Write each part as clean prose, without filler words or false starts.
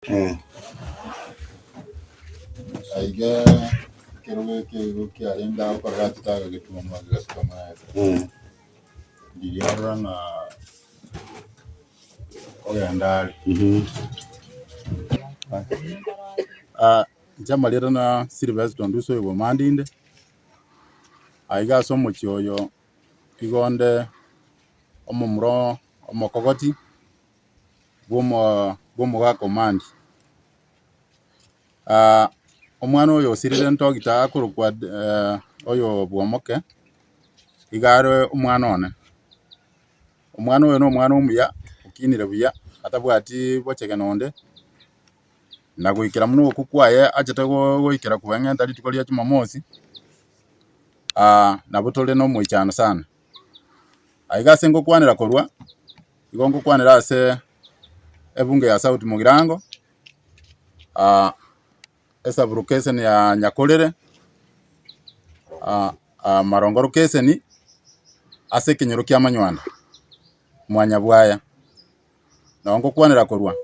Aiga ekerogo eke igo kiarenge agokorera achete agagetuoma agasuka maega. Riria arora ng'a nkogenda are. Inche amarieta na Sylvester Onduso oyo bw'Omandinde, aiga ase omochie oyo igo onde omomura omokogoti. bw'omogaka Omandi. Omwana oyo osirire ntogita akorokwa oyo bw'omoke, iga are omwana one. Omwana oyo nomwana omuya, okinire buya, atabwati bochegena onde, na goikera buna okwo kwaye achete goikera kweng'enta rituko ria jumamosi, nabo tore na omoichano sana. Aiga ase ngokwanera korwa, igo ngokwanera ase ebunge ya South Mugirango, esaburokeseni ya Nyakorere, Marongo lokeseni, ase ekenyoro kia Manywanda, Mwanyabwaya. Nabo ngokwanera korwa,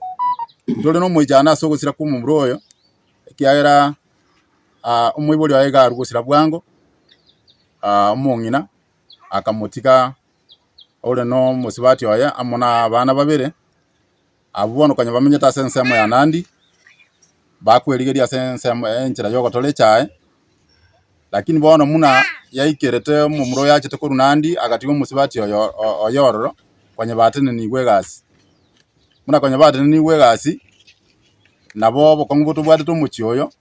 ntore na omoichano ase ogosira kwa omomura oyo, ekiagera omoibori oye iga arwe gosira bwango, omong'ina akamotiga ore nomosubati oye amo na abana babere, abwo bono konya bamenyete ase ensemo ya Nandi, bakwerigeria ase ensemo enchera ya ogotora echae, lakini bono buna yaikerete omomura oyo achete korwa Nandi agatiga omosubati oyo oye ororo, konya batenenigwe egasi. Buna konya batenenigwe egasi, nabo obokong'u botobwatete omochie oyo.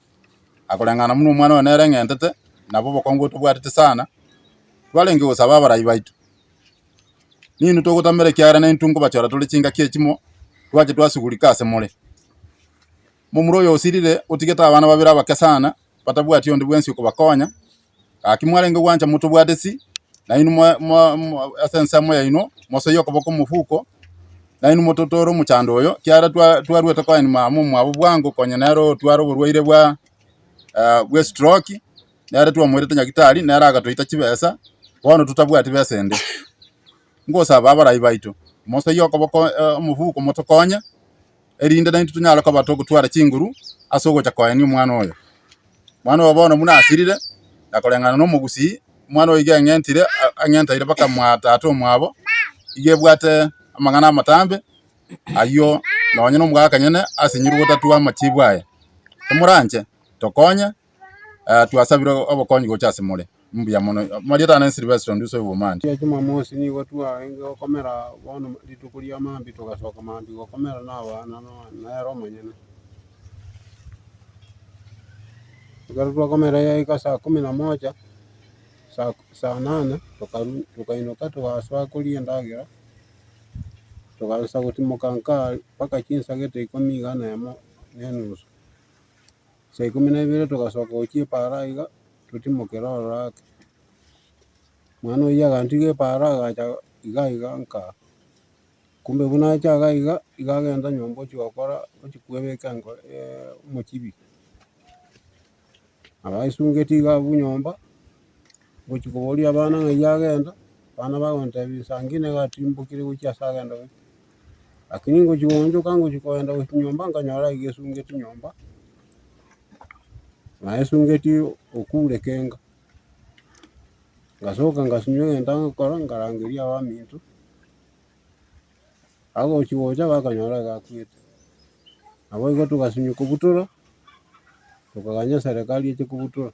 Akoreng'ana buna omwana oyo nere eng'entete, nabo obokong'u tobwatete sana, twarenge gosaba abarai baito, ninwe togotamera ekiagera naintwe nkobachora tore chingaki echimo, twache twasugurika ase more. Momura oyo osirire, otigete abana babere abake sana, batabwati onde bwensi okobakonya, Gaki mwarenge gwancha motobwate si, nainwe mwa- mwa- mwa- ase ensemo yaino mosoyie okoboko omofuko, nainwe mototore omochando oyo, ekiagera twa- twarwete koeni mama omwabo bwango konya nere otware oborwaire bwa bwa estroki, nere twamoirete nyagitari, nere agatoita chibesa, bono totabwati besa ende. Ngosaba abarai baito, mosoyie okoboko omofuko motokonye, erinde naintwe tonyare koba togotwara chinguru ase ogocha koenia omwana oyo. Omwana oyo bono buna asirire, na koreng'ana na omogusii, omwana oyo iga eng'entire ang'entaire mpaka mwa tata omwabo, iga ebwate amang'ana amatambe, ayio nonye na omogaka nyene asinyirwe gotatua amachibu aya. Emoranche, tokonye. Twasabire obokonyi gocha ase more. Mbuya mono. Amarieta ane Silvestro Onduso Obomandi. Ria Jumamosi nigo twarenge gokomera bono rituko ria mambia togasoka mambia gokomera na abana nere omonyene. Ekero twakomera yaika saa kumi na moja, saa saa nane tokarwa tokainoka togasoa koria endagera, togaansa gotimoka nka mpaka chinsa gete ikomi iga na emo na enusu. Saa ikomi na ibere togasoka gochia epaara iga, totimokere ororo ake. Omwana oyio agantiga epaara agacha iga iga nkaa, kumbe buna acha iga iga, iga agenda nyomba ochia gokora ochia kwebeka enko omochibi. Nabo aisungeti iga abwo nyomba, ngochia koboria abana ng'ai agenda, abana bagontebia saa ngine iga atimbokire gochia ase agenda gochia. Lakini ngochia goonchoka ngochia kogenda gochia nyomba nkanyora aiga esungeti nyomba, naye esungeti okure kenga. Ngasoka ngasinywa egento ngokora nkarangeria abaminto, bagochi gocha bakanyora iga akwete. Nabo igo togasinywa kobutora, tokaganya eserekari eche kobutora.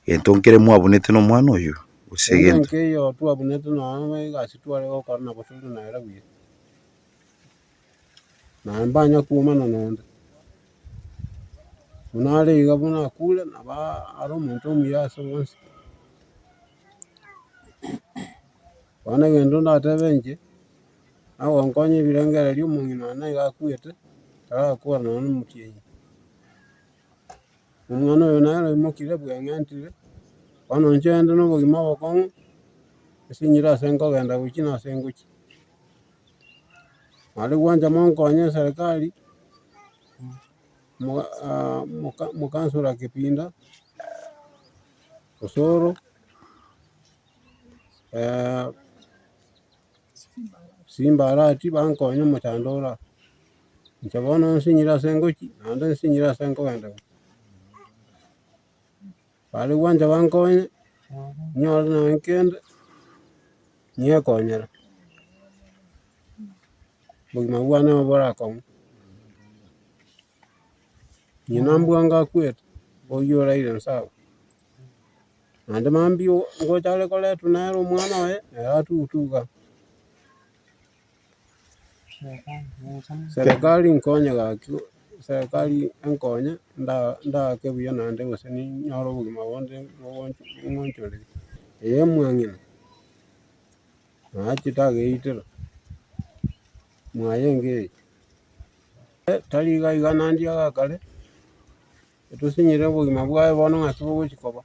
Gento nkere mwabunete nomwana oyio, gose Kende egento. nkeiyo twabunete nonya egasi tware gokora nabo tore nere buya. Naye mbanya kwomana nonde, buna are iga buna akure nabo are omonto omuya ase bonsi. Bono egento ndatebe inche, nagonkonya ebirengererio omong'ina one iga akwete, tarakora nonya na omotienyi. Omwana oyo nere oimokire bweng'entire, bono inche inde na obogima obokong'u, ase enyira ase nkogenda gochia na ase ngochia. Nare gwancha monkonye eserekari, moga moka mokansora Kipinda, Osoro, Simba Arati bankonye omochando ore aa. Inche bono nsinyire ase ngochia, naende nsinyire ase nkogenda gochia. Bare gwancha bankonye, nyore nonye kende, nyekonyere, obogima bwane nabo borakong'u. Ng'ina mbwango akwete, oywo oraire nse abwo. Naende mambia ngocha are koretwa nere omwana oye, nere atugutuga. Serikali nkonye gaki, serikali enkonye nda- ndaake buya naende gose ninyore obogima bonde bogoncho bong'onchoreri. Eye omwang'ina, nachete ageitera, mwaye enga eye, tari iga iga naende agakare. Etosinyire obogima bwaye bono ng'aki bogochia koba,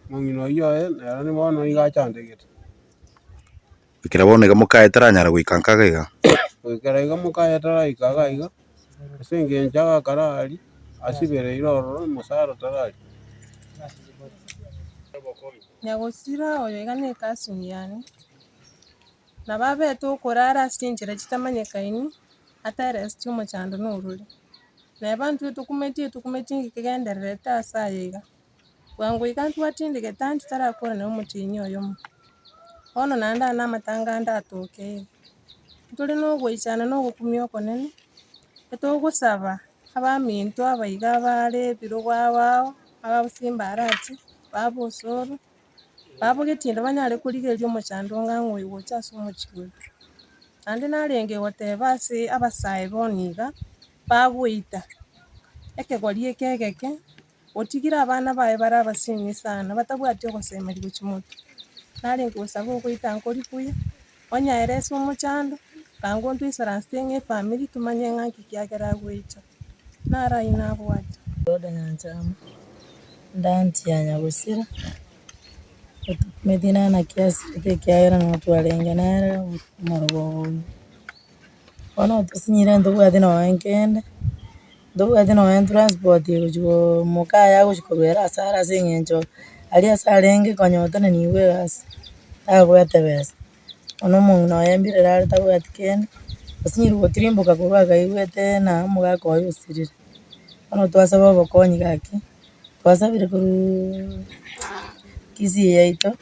omong'ina oyio oye nere bono nigo achandegete. Goikera bono iga mokaye taranyara goika nka iga iga. Goikera iga mokaye taraika iga iga, ase engencho agakara aria, asibereire ororo omosara tararia. Nyagosira oyo iga ne ecousin yane, nabo abete okorara ase chinchera chitamanyekaini, atereseti omochando norori. Neba intwe tokumetie tokumetie ng'iki kegendererete ase aya iga. Bwango iga ntwatindegete aande totarakora nonye omotienyi oyomo. Bono naende aya na amatanga ande atokeire. Ntore na ogoichana na ogokumia okonene, etogosaba abaminto aba iga abare ebirogo abao, abasimba arache, baba osoro, babo getindo banyare korigereria omochando onga ng'a oyo gocha ase omochie oyo. Naende narenge goteba ase abasae bono iga, bagoita, ekegori eke egeke, otigire abana baye bare abasinyi sana, batabwati ogosemeria gochia motwe. Narenge gosaba ogoita nkori buya, onye ere ase omochando, bwango ntoisaransete ng'a efamiri tomanye ng'a nki kiagera agoita, naro ayio nabwate. Roda Nyanchama, ndanchi ya Nyagosira, otokumeti naki asirete ekiagera nabo twarenge nere omorogogo oyio. Bono otosinyire ntobwati nonye nkende, ntobwati nonye transport egochi koo mokaye agochi korwera ase are ase eng'encho aria ase arenge konya otenenigwe egasi, tabwate besa. Bono omong'ina oye mbirero are tabwati kende, osinyirwe gotirimboka korwa akaigwete na omogaka oye osirire. Bono twasaba obokonyi gaki, twasabire korwaaaa kisii yaito,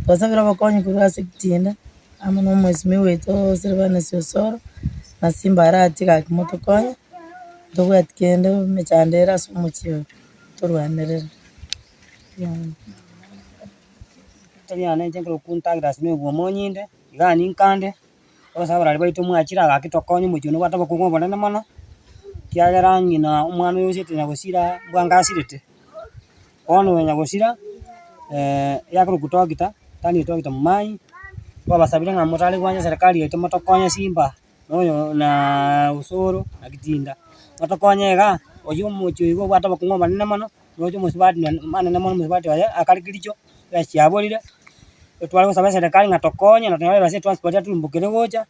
twasabire obokonyi korwa ase kitinda, amo na omwesimigwa oito Silvanus Osoro, na Simba Arati gaki motokonye, ntobwati kende emechando ere ase omochie oyo, torwanerere. Riane inche nkorokwa Douglas Noigwa Omonyinde, iga ninkande. Bono abarwani baito mwachire agaki tokonye omochie one obwate obokong'u obonene mono, ekiagera ng'ina omwana oyo osirete nyagosira mbwango asirete. Bono oyo nyagosira yakorokwa doctor, Daniel doctor Momanyi, twabasabire ng'a motare gwancha eserekari yaito motokonye simba, na oyo naaa osoro na kitinda, motokonye igaa, oywo omochie oyo iga obwate obokong'u obonene mono. Roche omosubati manene mono omosubati oye akare kericho, chibesa chiaborire, etware gosaba eserekari ng'a tokonye na tonyore ebesa ya transport aturumbokere gocha,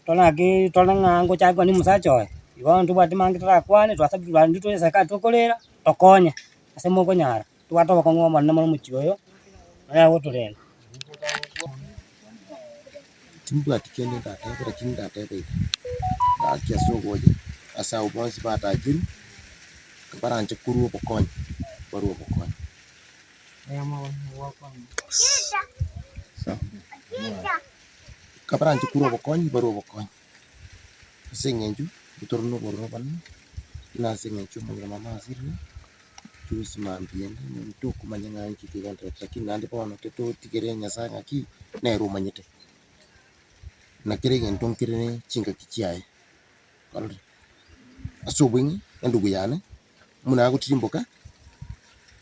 tore ng'aki tore ng'a ngocha akwane omosacha oye, igo ntobwati mange torakwane twasabire intwe tore eserekari tokorera, tokonye ase mokonyara, tobwate obokong'u obonene mono omochie oyo, nonye gotorenda. Timbwati kende ndatebe lakini ndatebe iga, gaki ase ogocha ase abwo bonsi batachirwe, baranche korwa obokonyi, barwe obokonyi. Kabaranche korwa obokonyi, barwe obokonyi, ase eng'encho ntore na obororo obonene, buna ase eng'encho omong'ina mama asirire, juzi mambia ende ntokomanya ng'a nki kegendererete lakini naende bono totigere nyasaye ng'aki, nere omanyete, na kera egento nkere chingaki chiaye, kwarorire. Ase obong'e endugu yane, buna agotirimboka,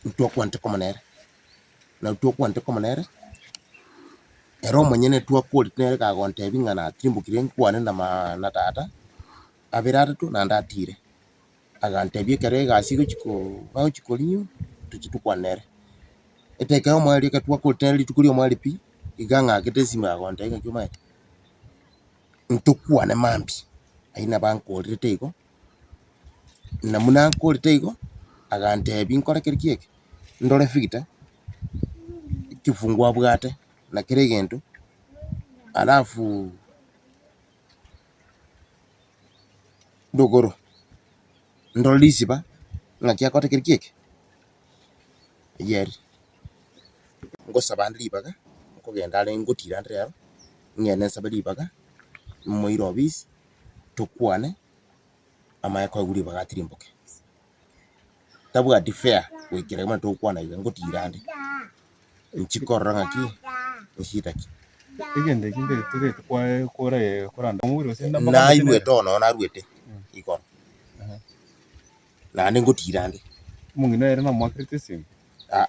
ntwakwanete komo nere, na twakwanete komo nere, ere omonyene twakorete nere kagontebia ng'a natirimbokire nkwane na maa na tata, abere atato naende atire. Agantebia ekero egasi egochi koo bagochi korinywa, tochi tokwane nere. Eteka ya omoerio ekero twakorete nere rituko ria omoerio pi, iga ang'akete esimi agontebia ng'aki omanyete, ntokwane mambia, aywo nabo ankorerete igo, na buna ankorete igo, agantebia nkore kere ki eke, ndore Victor, ekefunguo abwate, na kera egento, alafu. Rogoro, ndore risiba, ng'aki akorete kere kieke? Eyio ere. Ngosaba nde ribaga, nkogenda are ngotira nde rero, ng'ende nsabe ribaga, moire obisi, tokwane, amanye koegwa ribaga atirimboke. Tabwati fare goikera buna togokwana iga, ngotira nde, nchi korora ng'aki, nshida ki. Egento eki ntagete kwaye kore koranda Nairwete oo nonye narwete igoro, naende ngotira nde. Omong'ina ere namoakerete esimi. Aa.